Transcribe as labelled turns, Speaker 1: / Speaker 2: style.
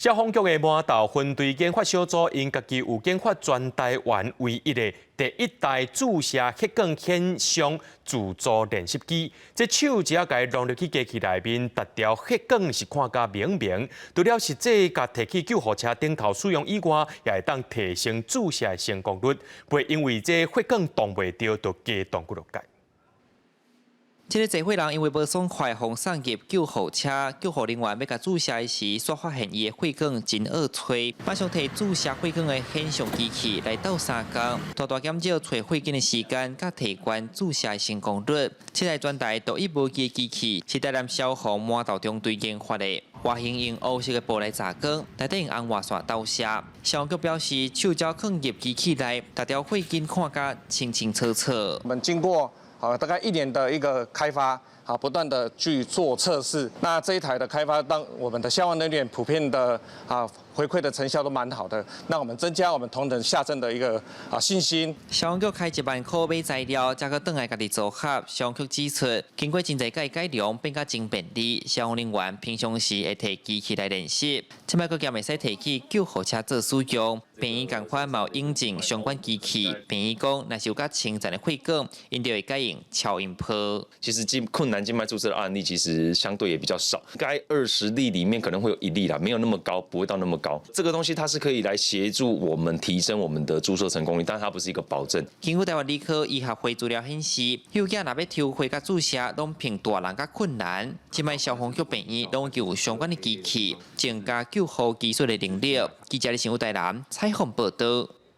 Speaker 1: 消防局的麻豆分隊研發小組，𪜶家己有研發全台灣唯一的第一台注射血管顯像自助練習機。這手只要共伊攏入去機器內面，逐條血管是看甲明明。除了實際共提去救護車頂頭使用以外，也會當提升注射的成功率，袂因為這血管擋袂著，就加擋幾落擺。
Speaker 2: 這个濟歲人因為無爽快，予送入救護車，救護人員欲共注射時，煞發現伊的血管真僫揣，馬上提注射血管的顯像機器來鬥相共，大大減少揣血管的時間，佮提懸注射的成功率。這台全台獨一無二的機器，是台南消防麻豆中隊研發的，外形用烏色的布來遮光，內底用紅外線投射。消防局表示，手只囥入機器內，逐條血管看甲清清楚楚。
Speaker 3: 我們經過好，大概一年的一個開發，好，不斷的去做測試。那這一台的開發，當我們的消防人員普遍的回饋的成效都蠻好的。那我們增加我們同仁下陣的一個信心。
Speaker 2: 消防局開1萬塊買材料，才閣轉來家己組合。消防局指出，經過真濟改改良，變較真便利。消防人員平常時會提機器來練習，這擺閣兼會使提去救護車做使用。病院仝款嘛有引進相關機器。病院講，若是有較深層的血管，𪜶就會改用超音波。
Speaker 4: 其實靜困難靜脈注射的案例其實相對也比較少，該20例裡面可能會有1例啦，沒有那麼高，不會到那麼高。這個東西它是可以來協助我們提升我們的注射成功率，但它不是一個保證。
Speaker 2: 根據台灣理科醫學會資料顯示，幼囝若欲抽血佮注射，攏憑大人較困難。這擺消防局病院攏有相關的機器，增加救護技術的能力。記者李新武台南採訪報導。